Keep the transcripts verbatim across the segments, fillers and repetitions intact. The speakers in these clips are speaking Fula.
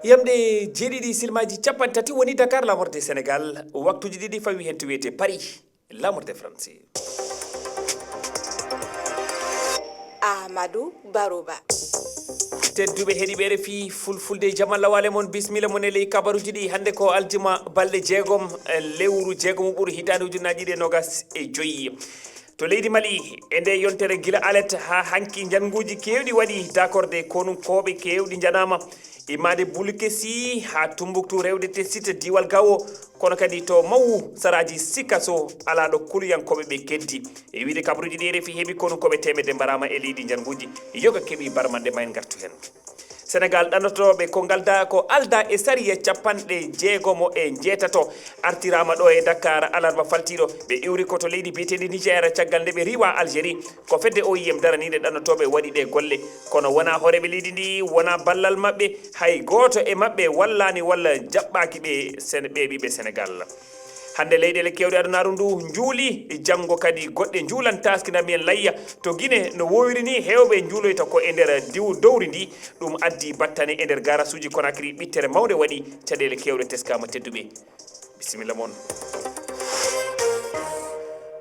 Yamde jeeɗiɗi silmaaji capanɗe tati woni Dakar, laamorde Senegaal, waktuuji ɗiɗi fawi heen to wiyetee Paris, laamorde France. Ahmadu Baruba. Tedduɓe heɗiiɓe R F I Fulfulde, jam Allah waale mon, bisimilla mon e ley kabaruuji ɗi. Hannde ko aljuma, balɗe jeegom, eh, lewru jeegomo ɓuru hitaande ujunnaaji ɗiɗi e noogas e joyi. To leydi Mali, e nde yontere gila alet haa hanki, njannguuji keewɗi waɗi, dakorde konunkooɓe keewɗi njanaama. Immaade Bulkesi haa Tumbuktu, rewde Tessit, diiwal Gawo, kono kadi to Mawu, saraaji Sikaso, alaa ɗo kuluyankooɓe ɓe keddi. E wiyde kabaruuji ɗi R F I heɓi, konunkooɓe teemedde mbaraama e leydi, njannguuji yoga keɓi barmanɗe, ma en ngartu heen. Senegaal, ɗannotooɓe ko ngalda, ko aldaa e sariya capanɗe jeegomo e njeetato, artiraama ɗo e Dakar alarba faltiiɗo. Ɓe iwri ko to leydi biyeteendi Niger, caggal nde ɓe riiwa Algérie. Ko fedde O I M daraniinde ɗannotooɓe waɗi ɗe golle, kono wonaa hooreeɓe leydi ndi, wonaa ballal maɓɓe, hay gooto e maɓɓe wallaani walla jaɓɓaaki ɓe Sen-, ɓee ɓiɓɓe Senegaal. Hannde leyɗeele keewɗe adunaaru ndu njuuli, janngo kadi goɗɗe njuulan, taaskina men layya. To Gine no woowiri ni, heewɓe njuuloyta ko e nder diw dowri ndi. Ɗum addi battane e nder gaarasuuji Conakry, ɓittere mawnde waɗi, caɗeele keewɗe teskaama tedduɓe. Bisimilla mon.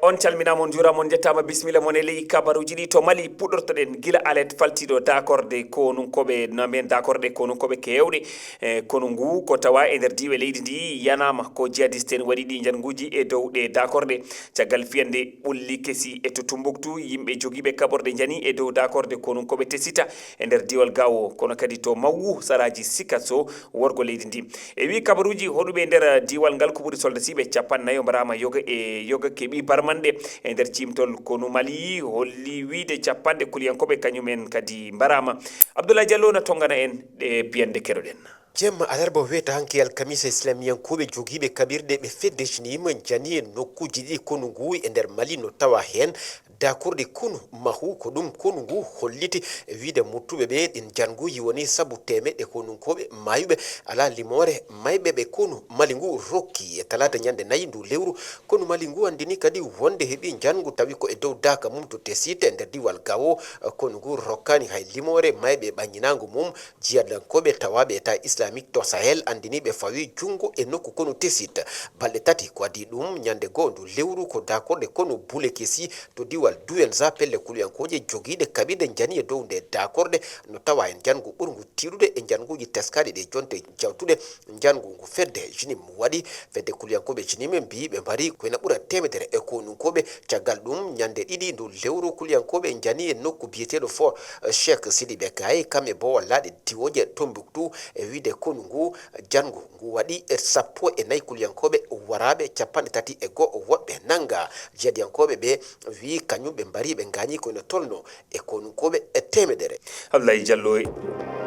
On calminaama, on njuuraama, on njettaama, bisimilla mon e ley kabaruuji ɗi. To Mali puɗɗortoɗen gila alet faltiiɗo dakorde konunkooɓe, no men dakorde konunkooɓe keewɗe. E konu ngu ko tawa e nder diiwe leydi ndi yanaama, ko jihadiste en waɗi ɗi njannguuji e dow ɗe dakorde. Caggal fiyande ɓulli kesi e to Tumbuktu, yimɓe jogiiɓe kaɓorɗe njani e dow dakorde konunkooɓe Tesita e nder diiwal Gawo, kono kadi to Mawu, saraaji Sikaso, worgo leydi ndi. E wii kabaruuji hoɗuɓe e nder diiwal ngal, ko ɓuri soldasiiɓe capanɗe nayo mbaraama yoga e yoga keɓi barmanɗe e nder ciimtol konu Mali, holli wiide capanɗe kuliyankooɓe kañum en kadi mbaraama. Abdoulaye Diallo na tonngana en ɗe piyande keɗoɗen. Jemma alarba weeta hanki alkamisa, islamiyankooɓe jogiiɓe kaɓirɗe ɓe fedde Jnim njani e nokkuuji ɗiɗi konu ngu e nder Mali, no tawa heen dakorɗe konu Mahu. Ko ɗum konu ngu holliti e wiide muttuɓe ɓe ɗin njannguuji woni sabu teemeɗɗe konunkooɓe maayuɓe alaa limoore mayɓe ɓe konu Mali ngu rokki. E talaata ñande nayi ndu lewru, konu Mali ngu anndini kadi wonde heɓi njanngu, tawi ko e dow daaka mum to Tessit e nder diiwal Gawo. Konu ngu rokkaani hay limoore mayɓe ɓannginaango mum. Jihadiyankooɓe tawaaɓe État Islamique to Sahel anndiniiɓe fawi junngo e nokku konu Tessit. Balɗe tati ko adii ɗum, ñande goo ndu lewru, ko dakorɗe konu Bulekesi to diiwal Douenza, pelle kuliyankooje jogiiɗe kaɓirɗe njani e dow nde dakorɗe, no tawa heen njanngu ɓurngu tiiɗude e njannguuji teskaaɗi ɗe jonte jawtuɗe njanngu ngu fedde Jnim waɗi. Fedde kuliyankooɓe Jnim mbiyi ɓe mbari ko ena ɓura teemedere e konunkooɓe. Caggal ɗum, ñande ɗiɗi ndu lewru, kuliyankooɓe njani e nokku biyeteeɗo Fort Cheikh Sidi Bekay, kam e boowal laaɗe diwooje Tombouctou, e wiide konu ngu, janngu ngu waɗi e sappo e nayi kuliyankooɓe waraaɓe, capanɗe tati e goo woɓɓe nannga. Jihadiyankooɓe ɓe wii kañum ɓe mbari, ɓe ngaañi ko ena tolno e konunkooɓe e teemedere. Abdoulaye Diallo.